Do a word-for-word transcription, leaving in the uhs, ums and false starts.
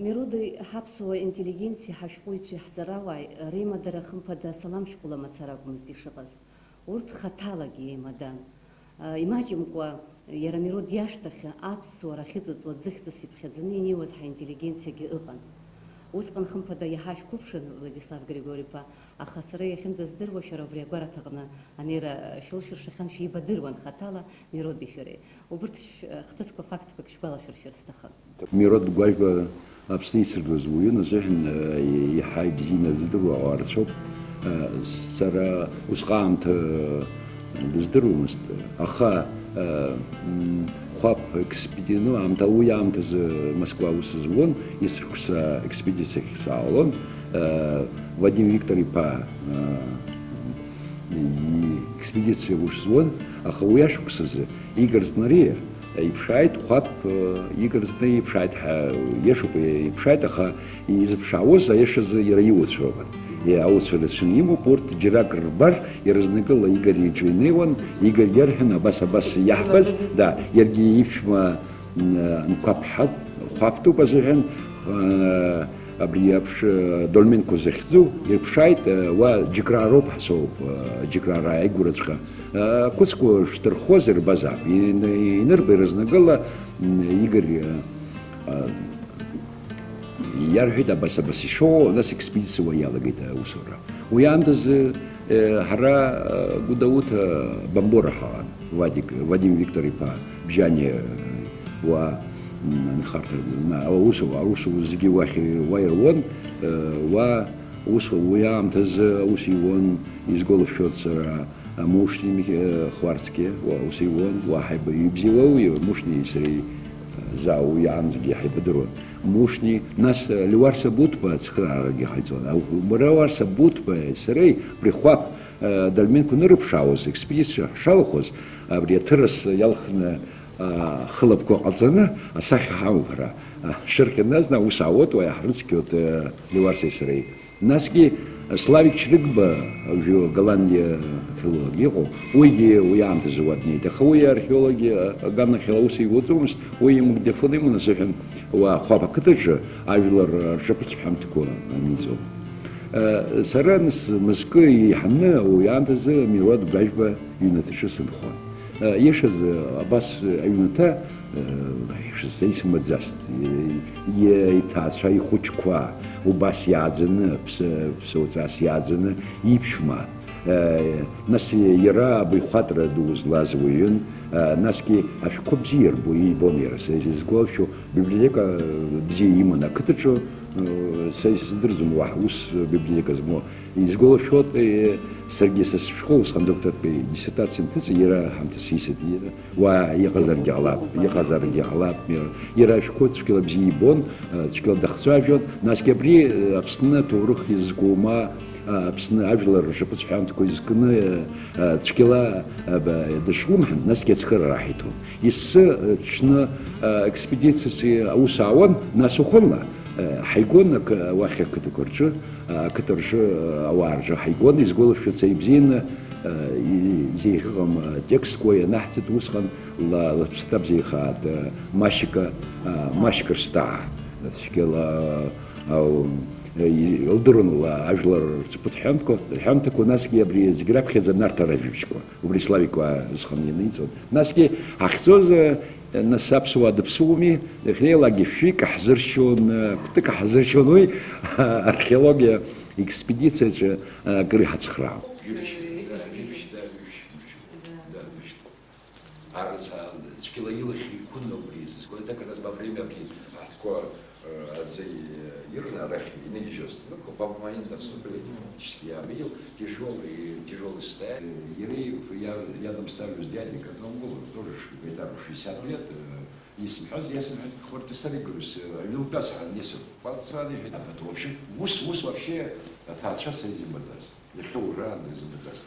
Миродеи ҳаԥсуа интеллигенциеи ҳашәҟәыҩҩцәеи ҳҵарауааи реимадара, хымԥада, салам шәҟәыла мацара акәмызт ишыҟаз. Урҭ хаҭалагьы еимадан. Имаҷымкәа, иара Мирод иашҭахьы аԥсуара ахьыҵыҵуа ӡыхьҵас иԥхьаӡаны инеиуаз ҳаинтеллигенциагьы ыҟан. Усҟан, хымԥада, иаҳа шәқәыԥшын, Владислав Григори-иԥа, аха сара иахьынӡаздыруа, шәара убри агәараҭаҟны анеира шәылшәыршахьан, шәеибадыруан хаҭала Мироди шәареи. Убырҭ шә-, хҭысқәа, фактқәак шәгәалашәыршәар сҭахын. Мирод Гәажәба Аԥсны исырдуаз уаҩын азыҳәан, э, иаҳа ибзианы здыруа ауаа рацәоуп. Э, сара усҟан аамҭа, э, дыздыруамызт, аха, э, м, Хәаԥ экспедициа, ну, аамҭа, уи аамҭазы Москва аус зуан, есышықәса аекспедициахь саалон, э, Вадим Виктор-иԥа, э, и-, экспедициа аус зуан, аха уи ашықәсазы Игорь Знариа иԥшааит, Хәаԥ, э, Игорь Знариа иԥшааит ҳәа, иашоуп, иԥшааит, аха изыԥшаауаз, аиашазы, иара иуацәа роуп. Е, ауацәа рацәаны имоуп, урҭ џьарак рбар, иаразнакыла Игорь иҿы инеиуан, Игорь иарҳәон, абас, абас иаҳбаз, да, иаргьы иԥшәма, м, Нқәаԥҳа, Хәаԥтәуп азыҳәан, э, абри аԥш-, э, Дольменко захьӡу, ирԥшааит, э, уа Џьыкраароуп ҳәа соуп, э, Џьыкраара ааигәараҵәҟьа. Ақәыцқәа шҭырхуаз ирбазаап. Ин-, инырба ирызнагыла, м, Игорь, а, а, иарҳәеит абас-абас ишоу, нас експедициа уа иалагеит аусура. Уи аамҭазы, э, ҳара, э, Гәдоуҭа Бамбора ҳаҟан, Вадик, Вадим Виктор-иԥа Бжьаниа, э, уа, м, анхарҭа, на-, аус, аусура зегьы уахь, уа ируан, э, уа, ус, уи аамҭазы аус иуан, изгәалашәоит сара, Мушни Михе-, Хәарцкиа, уа ус иуан, уа ҳаибабзиала уи, Мушни сареи, заа уи аанӡагьы ҳаибадыруан. Мушни, нас, Леуарса Буҭба ацхыраарагьы ҟаиҵон. Ау-, Леуарса Буҭбеи сареи абри Хәаԥ, э, Дольменко нырыԥшаауаз, експедициа ҳшалахәыз, абри аҭырас иалхны, а, хылаԥқәа ҟаҵаны, асахьа ҳамоуп ҳара. А, шыркьаназны аус аауеит, уа иаҳрыцқьоит, э, Леуарсеи сареи. Насгьы Славик Чрыгба, уажәы Голландиа филолог иҟоуп, уигьы уи аамҭазы уа днеит, аха уи археологиа аганахьала аус иуаӡомызт, уи имагнитофон иман азыҳәан уа Хәаԥ ақыҭаҿы ажәлар рҿаԥыцҳәамҭақәа аниҵон. Сара нас мызкы еиҳаны уи аамҭазы Мирод Гәажәба иҩнаҭаҿы сынхон. Иашазы, абас аҩнаҭа, э, са исымбаӡацт, и-, иҭаацәа ихәыҷқәа убас иааӡаны, ԥсы-, ԥсуаҵас иааӡаны иԥшәма, э, нас иара абаҩхатәра ду злаз уаҩын, э, насгьы ашәҟәқәа бзиа ирбо, ибон иара, са изгәалашәо, библиотека, э, бзиа иман ақыҭаҿы, э, са исыздырӡом уаҳа ус библиотека змоу. Изгәалашәоит, э, саргьы са сышәҟәы усҟан доктортәи диссертациа нҭыҵ, иара ҳамҭас исит, иара уа иҟазаргьы ҟалап, иҟазаргьы ҟалап, иара, иара ашәҟәы цәгьала бзиа ибон, э, цәгьала дахцәажәон, насгьы абри, э, Аԥсны аҭоурых иазку ма, э, Аԥсны ажәлар ршьапыцҳәамҭақәа изкны, э, э, цәгьала, э, б-, дышлымҳан, насгьы ацхыраара ҳиҭон. Ессы, э, ҽны, э, експедициас аус аауан, нас уахынла, э, ҳаигон ақы-, уахь ақыҭақәа рҿы, э, ақыҭа рҿы, э, ауаа рҿы ҳаигон, изгәалашәоит са ибзианы, э, и-, изеиӷьыҟам, э, текстқәа ианаҳҵеит усҟан, ла-, лыԥсаҭа бзиахааит, э, Машька, э, Машька Рсҭаа, цәгьала, э, ау, э, и-, илдыруан ла-, ажәлар рҵыхәтәантәқәа, рҳәамҭақәа, насгьы абри зегь раԥхьаӡа Нарҭ аражәабжьқәа. Убри Славик уа зханы ианиҵон. Насгьы ҳахьцоз, э, нас аԥсуаа дыԥсуами, иахьнеилакгьы шәҩык ҳзыршьон, э, кәтык ҳзыршьон, уи археологиа експедициаҿы, э, акыр иҳацхраауан. Ҩышьҭ, да, ҩышьҭ, да, ҩышьҭ, ҩышьҭ. Да, ҩышьҭ. Арыца цәгьала илахь еиқәын убри изызкуа, это как раз во время абри аҳҭқәа Э, аӡы, э, ирны арахь инеижьоз, ну, в момент отступления, фактически, я видел тяжёлый, тяжёлое состояние. Э, Ерей, я рядом ставлю с дядей, как он был, тоже, ш-, Гайдару шестьдесят лет, э, Исымҳәаз иасымҳәеит, хәырҭысҭар игырус, аҩны лтәаз ҳәа анисҳәо. Ҟалҵан иҳәеит, абатәы вообще, ус, ус вообще аҭаацәа са изымбаӡаз, иахьа ураан изымбаӡаз.